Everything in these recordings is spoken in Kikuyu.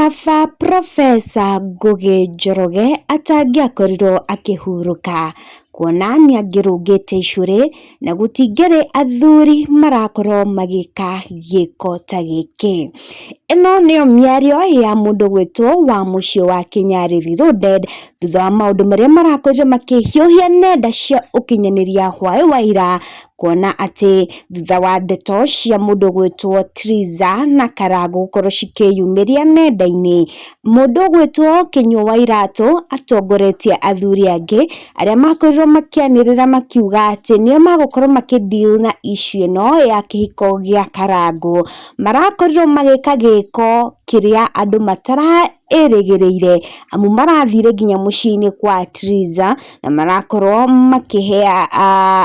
Kaba Professor Ngũgĩ Njoroge atangĩakorirwo akĩhurũka, kuona nĩangĩrũngĩte icũrĩ na gũtingĩrĩ athuri marakorwo magĩka gĩko ta gĩkĩ. Ĩno nĩyo mĩario ya mũndũ ũgwĩtwo Wamũciĩ wa Kĩnyarĩ Reloaded thutha wa maũndũ marĩa marakorirwo makĩhiũhia nenda cia ũkinyanĩria hwaĩ wa ira, kuona atĩ thutha wa ndeto cia mũndũ ũgwĩtwo Triza na Karangũ gũkorwo cikĩyumĩria nenda-inĩ, mũndũ ũgwĩtwo Kĩnyua wa Iratũ atongoretie athuri angĩ arĩa makorirwo makĩanĩrĩra makiuga atĩ nĩo magũkorwo makĩ deal na issue ĩno ya kĩhiko gĩa Karangũ, marakorirwo magĩka gĩko kĩrĩa andũ matara ĩrĩgĩrĩire amu marathire nginya mũciĩ-inĩ kwa Triza na marakorwo makĩhe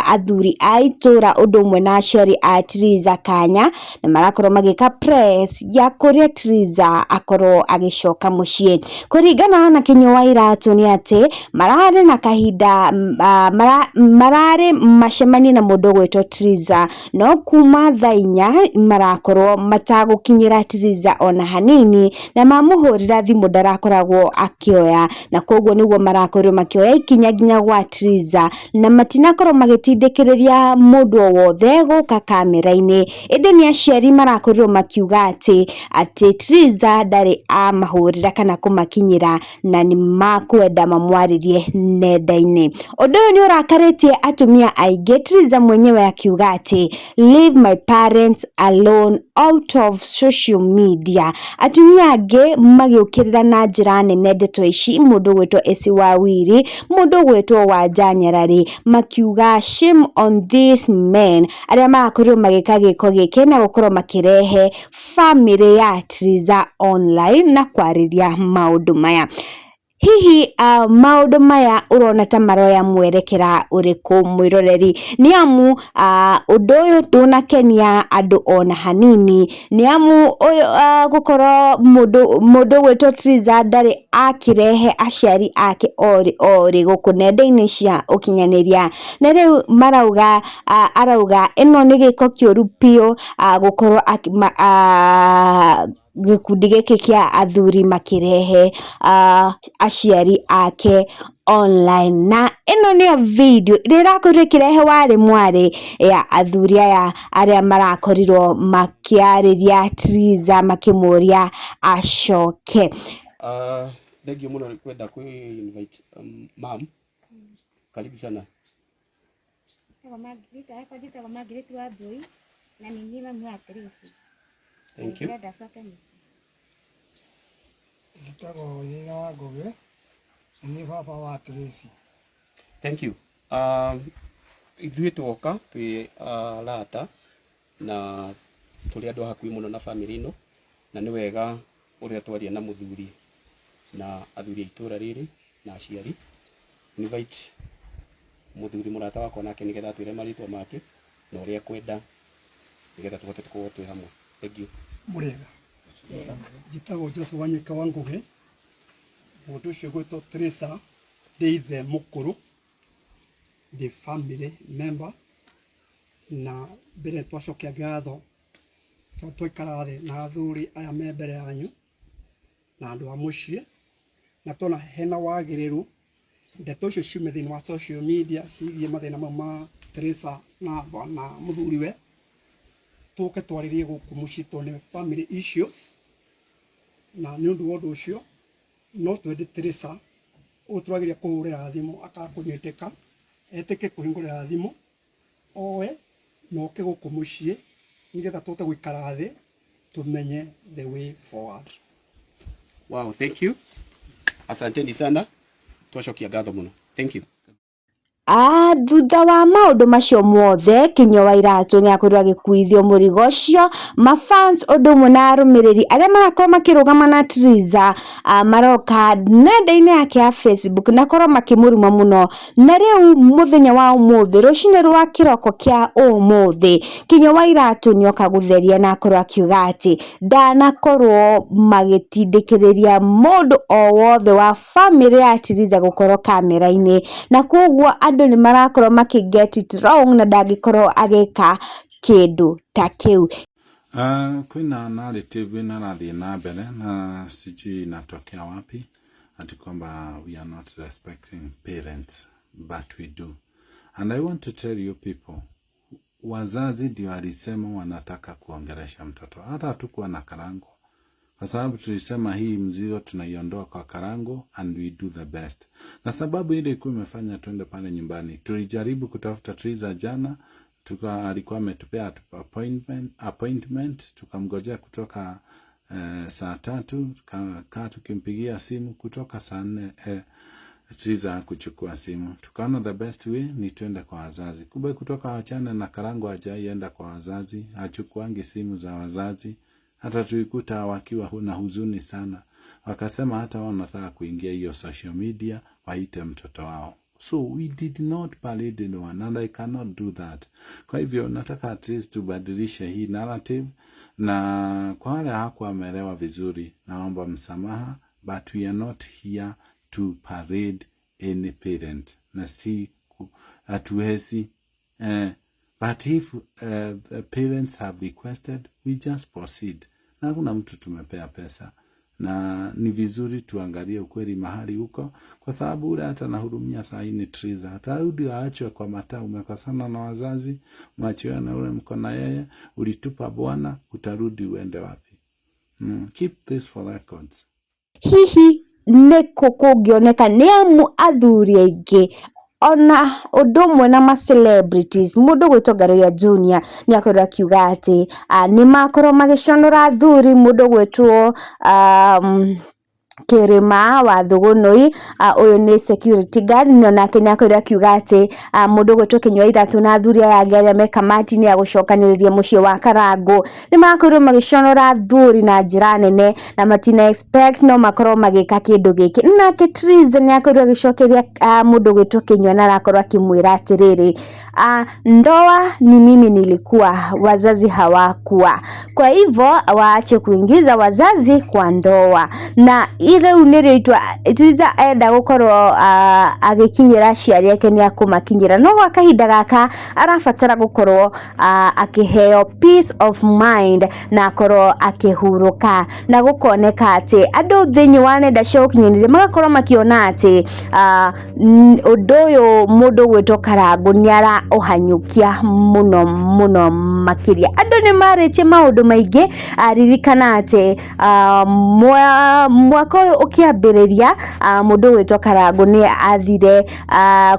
athuri a itũra ũndũ ũmwe na aciari a Triza kanya na marakorwo magĩka press ya kũrĩa Triza akorwo agĩcoka mũciĩ. Kũringana na Kĩnyua wa Iratũ nĩ atĩ mararĩ na kahinda mararĩ macemanie na mũndũ ũgwĩtwo Triza no kuma thaa 4 marakorwo matagũkinyĩra Triza ona hanini na mamũhũrĩra thimũ ndarakoragwo akĩoya na koguo nĩguo marakorirwo makĩoya ikinya nginya gwa Triza na matinakorwo magĩtindĩkĩrĩria mũndũ o wothe gũka kamera-inĩ, ĩndĩ nĩ aciari marakorirwo makiuga atĩ atĩ Triza ndarĩ amahũrĩra kana kũmakinyĩra na nĩ makwenda mamwarĩrie nenda-inĩ. Ũndũ ũyũ nĩ ũrakarĩtie atumia aingĩ, Triza mwenyewe akiuga atĩ leave my parents alone out of social media. Atumia angĩ magĩũkĩrĩra na njĩra nene ndeto ici, mũndũ ũgwĩtwo Essy Wawiri, mũndũ ũgwĩtwo Wanja Nyarari, makiuga shame on these men arĩa marakorirwo magĩka gĩko gĩkĩ na gũkorwo makĩrehe bamĩrĩ ya Triza online na kwarĩria maũndũ maya. Hihi maũndũ maya ũrona ta maroya mwerekera ũrĩkũ mwĩroreri? Nĩ amu ũndũ ũyũ ndũnakenia andũ ona hanini, nĩ amu ũyũ gũkorwo mũndũ mũndũ ũgwĩtwo Triza ndarĩ akĩrehe aciari ake orĩ orĩ gũkũ nenda-inĩ cia ũkinyanĩria, na rĩu marauga arauga ĩno nĩ gĩko kĩũru biũ gũkorwo gĩkundi gĩkĩ kĩa athuri makĩrehe aciari ake online. Na ĩno nĩyo video ĩrĩa ĩrakorirwo ĩkĩrehe warĩ mwarĩ ya athuri aya arĩa marakorirwo makĩarĩria Triza makĩmũria acoke. Thank you mũno nĩ kwenda kwĩ invite ma'am. Karibu sana. Njĩtagwo Margaret Wambui na nĩ niĩ mami wa Tracy. Thank you. Ndĩrenda acoke mũciĩ. Njĩtagwo Wainaina wa Ngũgĩ, na niĩ baba wa Tracy. Thank you. Ithuĩ twoka twĩ arata na tũrĩ andũ a hakuhĩ mũno na family ĩno, na nĩ wega ũrĩa twaria na mũthuri na athuri a itũra rĩrĩ na aciari. Invite mũthuri mũrata wakwa nake nĩgetha atwĩre marĩtwa make na ũrĩa ekwenda nĩgetha tũhote tũkorwo twĩ hamwe. Thank you. Mũrĩega, njĩtagwo Joseph Wanyika wa Ngũgĩ. Mũndũ ũcio ũgwĩtwo Teresa ndĩ ithe mũkũrũ, ndĩ family member, na mbere twacokia ngatho tondũ twaikara thĩ na athuri aya me mbere yanyu na andũ a mũciĩ, na tuona hena wagĩrĩru ndeto icio ciume thĩinĩ wa social media ciĩgiĩ mathĩna mau ma Teresa na mũthuriwe, tũke twarĩrie gũkũ mũciĩ tondũ nĩ family issues, na nĩ ũndũ wa ũndũ ũcio no twende Teresa ũyũ tũrageria kũhũrĩra thimũ akaga kũnyitĩka, etĩke kũhingũrĩra thimũ oe na oke gũkũ mũciĩ nĩgetha tũhote gũikara thĩ tũmenye the way forward. Wow, thank you. Asanteni sana. Twacokia ngatho mũno. Thank you. Thutha wa maũndũ macio mothe, Kinyua wa Iratũ nĩ akorirwo agĩkuithio mũrigo ũcio. Mafans ũndũ ũmwe na arũmĩrĩri arĩa marakorwo makĩrũgama na Triza maroka nenda-inĩ yake ya Facebook na korwo makĩmũruma mũno. Na rĩu mũthenya wa ũmũthĩ, rũcinĩ rwa kĩroko kĩa ũmũthĩ, Kinyua wa Iratũ nĩ oka gũtheria na akorwo akiuga atĩ ndanakorwo magĩtindĩkĩrĩria mũndũ o wothe wa bamĩrĩ ya Triza gũkorwo kamera-inĩ, na koguo andũ nĩ marakorwo makĩ get it wrong na ndangĩkorwo agĩka kĩndũ ta kĩu. Kwina narrative inarathiĩ na mbere na sijui inatokea wapi ati kwamba we are not respecting parents, but we do. And I want to tell you people, wazazi ndio walisema wanataka kuongelesha mtoto. Hata hatukuwa na Karango, kwa sababu tulisema hii mzigo tunaiondoa kwa Karango and we do the best. Na sababu ile ilikuwa imefanya tuende pale nyumbani, tulijaribu kutafuta Triza jana, alikuwa ametupea appointment, tukamgojea kutoka saa 3, tukakaa tukimpigia simu kutoka saa 4, Triza hakuchukua simu. Tukaona the best way ni twende kwa wazazi. Kumbe kutoka wachane na Karango hajaienda kwa wazazi, hachukuangi simu za wazazi. Hata tulikuta wakiwa na huzuni sana, wakasema hata wao wanataka kuingia hiyo social media waite mtoto wao. So we did not parade anyone and I cannot do that. Kwa hivyo nataka at least tubadilishe hii narrative, na kwa wale hawakuwa wameelewa vizuri, naomba msamaha, but we are not here to parade any parent, na si hatuwezi, but if the parents have requested, we just proceed. Na hakuna mtu tumepea pesa, na ni vizuri tuangalie ukweli mahali huko, kwa sababu ule hata nahurumia saa hii ni Triza, atarudi aachwe kwa mataa. Umekosana na wazazi, mwachiwe na ule mko na yeye, ulitupa bwana, utarudi uende wapi? Keep this for records. Hihi nĩkũ kũngĩoneka nĩ amu athuri aingĩ ona ũndũ ũmwe na ma celebrities, mũndũ gwĩtwo Ngaruiya Junior nĩ akorirwo akiuga atĩ nĩ makorwo magĩconora athuri, mũndũ gwĩtwo Kĩrĩma wa Thũgũnũi, ũyũ nĩ security guard, no nake nĩ akorirwo akiuga atĩ mũndũ ũgwĩtwo Kĩnyua Ithatũ na athuri aya angĩ arĩa me kamati-inĩ ya gũcokanĩrĩria mũciĩ wa Karangũ nĩ marakorirwo magĩconora athuri na njĩra nene na matina expect no makorwo magĩka kĩndũ gĩkĩ. Nake Triza nĩ akorirwo agĩcokeria mũndũ ũgwĩtwo Kĩnyua na arakorwo akĩmwĩra atĩrĩrĩ, ndoa ni mimi nilikuwa, wazazi hawakuwa, kwa hivyo waache kuingiza wazazi kwa ndoa. Na rĩu nĩrĩo itua Triza enda gũkorwo agĩkinyĩra aciari ake nĩ akũmakinyĩra, no gwa kahinda gaka arabatara gũkorwo akĩheo peace of mind na akorwo akĩhurũka, na gũkoneka atĩ andũ thĩinĩ wa nenda cia ũkinyanĩria magakorwo makiona atĩ ũndũ ũyũ mũndũ ũgwĩtwo Karangũ nĩ araũhanyũkia mũno mũno makĩria. Andũ nĩ marĩtie maũndũ maingĩ, ririkana atĩ mwaka ũyũ ũkĩambĩrĩria mũndũ ũgwĩtwo Karangũ nĩ athire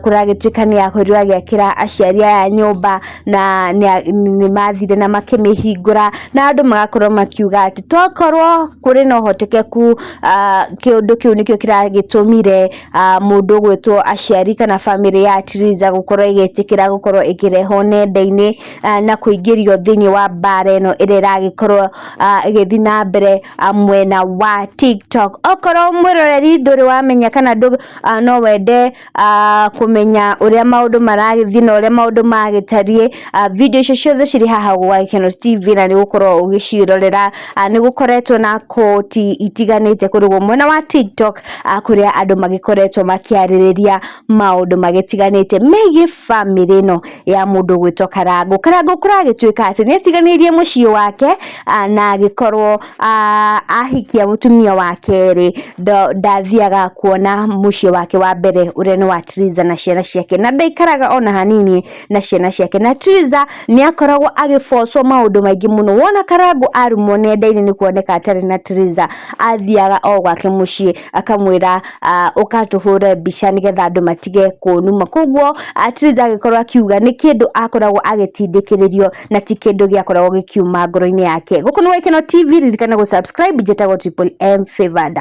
kũragĩtuĩka nĩ akorirwo agĩakĩra aciari aya nyũmba na nĩ mathire na makĩmĩhingũra, na andũ magakorwo makiuga atĩ tokorwo kũrĩ na ũhotekeku kĩũndũ kĩu nĩkĩo kĩragĩtũmire mũndũ ũgwĩtwo aciari kana bamĩrĩ ya Triza gũkorwo ĩgĩtĩkĩra gũkorwo ĩkĩrehwo nenda-inĩ na kũingĩrio thĩinĩ wa mbara ĩno ĩrĩa ĩragĩkorwo ĩgĩthiĩ na mbere mwena wa TikTok. Okorwo mwĩroreri ndũrĩ wamenya kana no wende kũmenya ũrĩa maũndũ maragĩthiĩ na ũrĩa maũndũ magĩtariĩ, video icio ciothe cirĩ haha gwa Gĩkeno TV na nĩ ũgũkorwo ũgĩciĩrorera. Nĩ gũkoretwo na koti itiganĩte kũrĩ mwena wa TikTok kũrĩa andũ magĩkoretwo makĩarĩrĩria maũndũ magĩtiganĩte megiĩ bamĩrĩ ĩno ya mũndũ ũgwĩtwo Karangũ. Karangũ kũragĩtuĩka atĩ nĩ atiganĩirie mũciĩ wake na agĩkorwo ahikia mũtumia wa kerĩ, ndathiaga kuona mũciĩ wake wa mbere ũrĩa nĩ wa Triza na ciana ciake, na ndaikaraga ona hanini na ciana ciake, na Triza nĩ akoragwo agĩbocwo maũndũ maingĩ mũno. Wona Karangũ arumwo nenda-inĩ nĩ kuoneka atarĩ na Triza, athiaga o gwake mũciĩ akamwĩra ũka tũhũre mbica nĩgetha andũ matige kũnuma. Koguo Triza agĩkorwo akiuga nĩ kĩndũ akoragwo agĩtindĩkĩrĩrio na ti kĩndũ gĩakoragwo gĩkiuma ngoro-inĩ yake. Gũkũ nĩ Gĩkeno TV, ririkana gũ subscribe. Njĩtagwo Triple M Favored.